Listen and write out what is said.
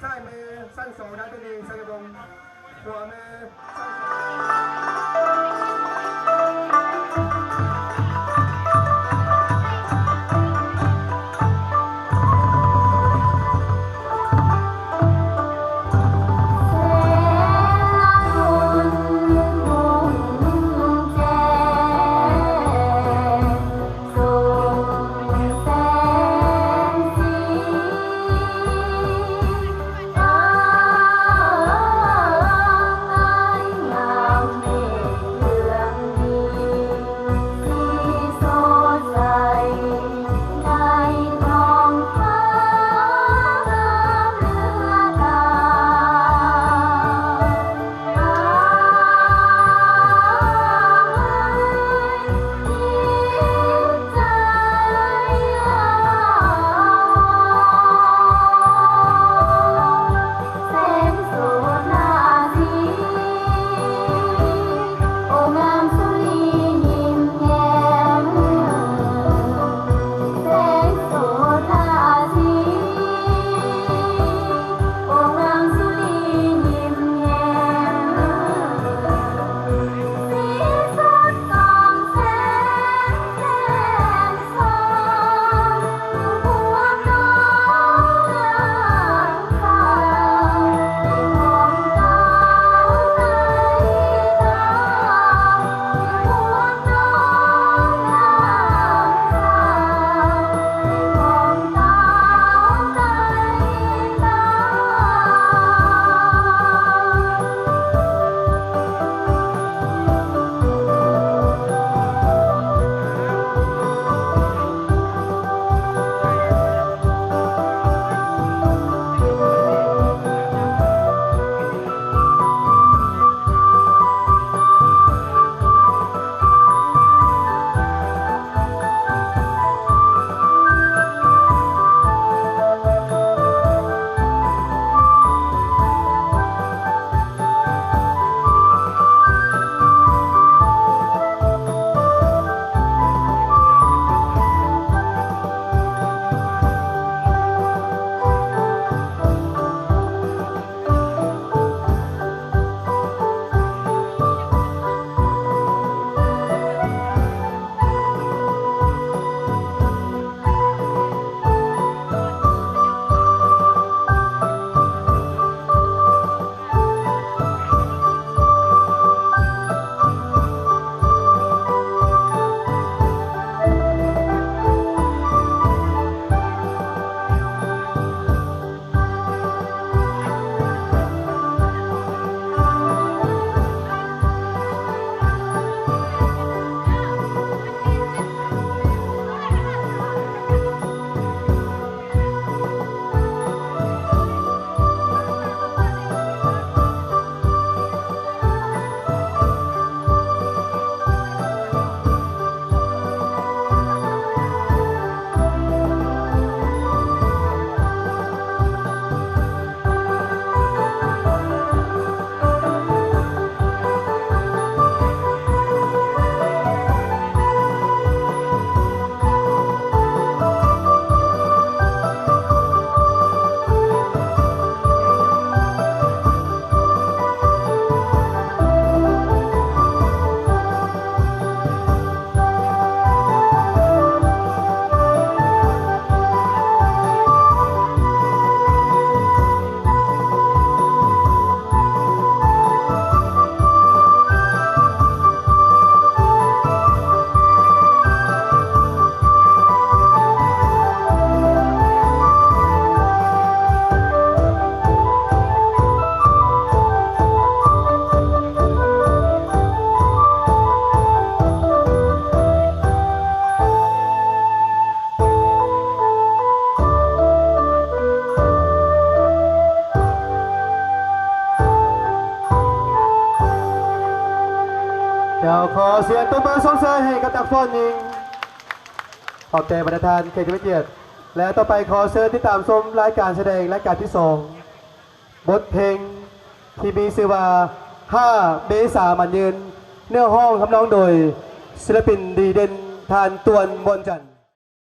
ຊ້າຍມື ຊັ້ນສອງ ນາຍທະນີ ໄຊຍະວົງ ຂວາມື ຊັ້ນສາມ ເຈົ້າ ຂໍສຽງຕົບມືຊົມເຊີຍໃຫ້ກັບນັກຟ້ອນຍິງ. ຂອບໃຈບັນດາທ່ານແຂກທີ່ມີກຽດ ແລະ ຕໍ່ໄປຂໍເຊີນຕິດຕາມຊົມລາຍການສະແດງລາຍການທີສອງ ບົດເພງທີ່ມີຊື່ວ່າ ຫ້າ ເມສາໝັ້ນຍືນ, ເນື້ອຮ້ອງທຳນອງໂດຍ ສິນລະປິນດີເດັ່ນ ທ່ານ ຕວນ ບວນຈັນ.